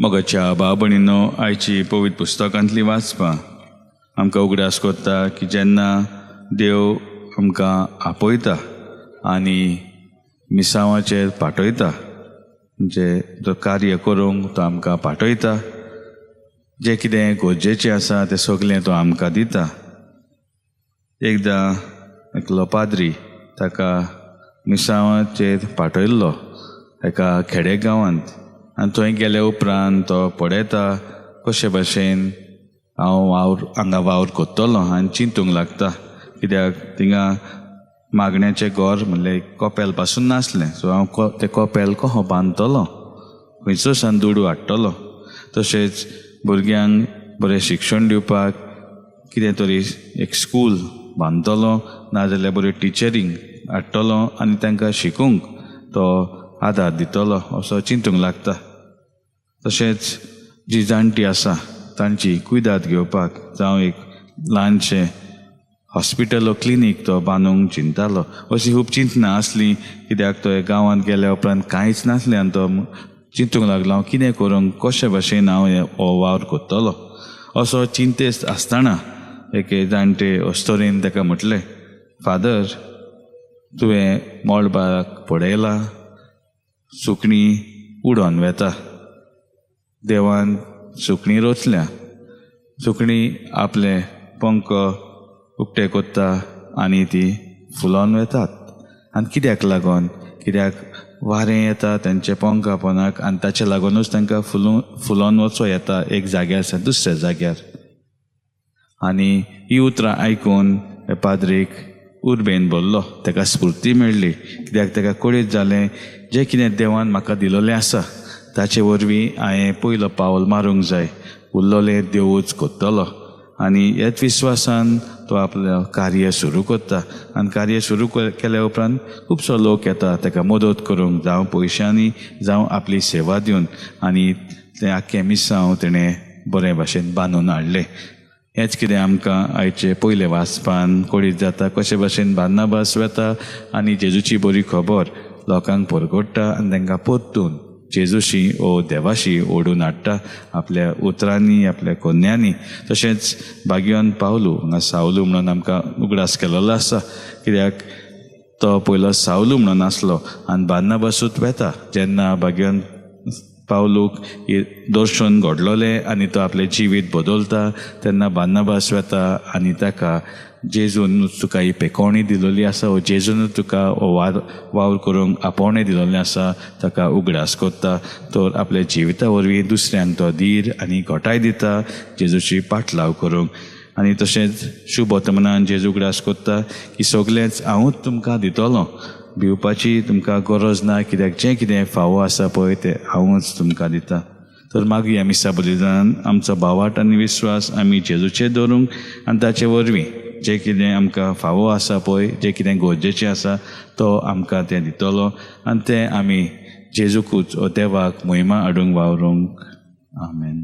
मोगाच्या भाव भयणींनो, आयची पवित्र पुस्तकांतली वाचपां आमकां उगडास कोत्ता की जेन्ना देव आमकां आपयता आनी मिसांवाचेर पाठयता, म्हणजे तो कार्य करूंक तो आमकां पाठयता, जें कितें गरजेचें आसा तें सगलें तो आमकां दिता. एकदां एकलो पाद्री ताका मिसांवाचेर पाठयल्लो एका खेडे गांवांत, आनी थंय गेल्या उपरांत तो पळयता कशे भशेन हांव वावर हांगा वावर कोत्तलो आनी चिंतूंक लागता, कित्याक थिंगा मागण्याचें घर म्हणल्यार कपेल पासून नासलें. सो हांव तें कपेल कसो बांदतलो, खंयचो सान दुडू हाडटलो. तशेंच भुरग्यांक बरें शिक्षण दिवपाक कितें तरी एक स्कूल बांदतलो, नाजाल्यार बऱ्यो टिचरींक हाडटलो आनी तांकां शिकूंक तो आदार दितलो असो चिंतूंक लागता. तशेंच जी जाणटी आसा तांची कुयदाद घेवपाक जावं एक ल्हानशें हॉस्पिटल क्लिनीक तो बांदूंक चिंतालो. अशी खूब चिंतनां आसलीं, कित्याक तो गांवांत गेल्या उपरांत कांयच नासलें आनी तो चिंतूंक लागलो हांव कितें करूंक, कशे भशेन हांव हो वावर कोत्तलो. असो चिंतेस्त आसतना एके जाणटे अस्तोरेन ताका म्हटलें, फादर, तुवें मळबाक पळयलां, सुकणीं उडोन वेता, देवान सुकणीं रचल्या, सुकणीं आपले पंख उक्ते कोत्ता आनी ती फुलोन वेतात. आनी कित्याक लागोन? कित्याक वारें येता तेंचे पंखा पोनाक आनी ताचे लागोनूच तांकां फुलोन वचो येता एक जाग्यार सावन दुसऱ्या जाग्यार. आनी ही उतरां आयकून पाद्रीक उर्बेन भरलो, ताका स्फुर्ती मेळ्ळी, कित्याक ताका कळीत जालें जें कितें देवान म्हाका दिलोलें आसा ताचे वरवीं हांवें पयलो पावल मारूंक जाय, उरलोलें देवूच कोत्तलो. आनी ह्याच विस्वासान तो आपलें कार्य सुरू करता आनी कार्य सुरू केल्या उपरांत खुबसो लोक येता ताका मदत करूंक, जावं पयशांनी जावं आपली सेवा दिवन, आनी तें आख्खें मिसांव तेणें बरें भाशेन बांदून हाडलें. हेंच कितें आमकां आयचे पयले वाचपान कळीत जाता, कशे भाशेन बार्नाबास वेता आनी जेजूची बरी खबर लोकांक परगट्टा आनी तांकां परतून जेजूशी ओ देवाशी ओडून हाडटा आपल्या उतरांनी, आपल्या कोन्यांनी. तशेंच भाग्यवान पावलू हांगा सावलू म्हणून आमकां उगडास केलेलो आसा, कित्याक तो पयलो सावलू म्हणून आसलो आनी बार्नाबासूच वेता जेन्ना भाग्यवान पावलूक दर्शन घडलोलें आनी तो आपलें जिवीत बदलता तेन्ना बार्नाबास वेता आनी ताका जेजून तुका ही पेकोवणी दिलोली आसा, ओ जेजून तुका हो वावर करूंक आपोवणें दिलोलें आसा, ताका उगडास कोत्ता. तर आपल्या जिविता वरवीं दुसऱ्यांक तो धीर आनी घटाय दिता जेजूची पाटलाव करूंक. आनी तशेंच शुभ वर्तमानान जेजू उगडास कोत्ता की सगलेंच हांवूच तुमकां दितलो, भिवपाची तुमकां गरज ना, कित्याक जें कितें फावो आसा पळय तें हांवूच तुमकां दिता. तर मागीर मिसा बलिदान आमचो भावार्थ आनी विस्वास आमी जेजूचेर दवरूंक आनी ताचे वरवीं जें कितें आमकां फावो आसा पळय, जें कितें गरजेचें आसा तो आमकां तें दितलो आनी तें आमी जेजूकूच ओ देवाक महिमा हाडूंक वावरूंक. आमेन.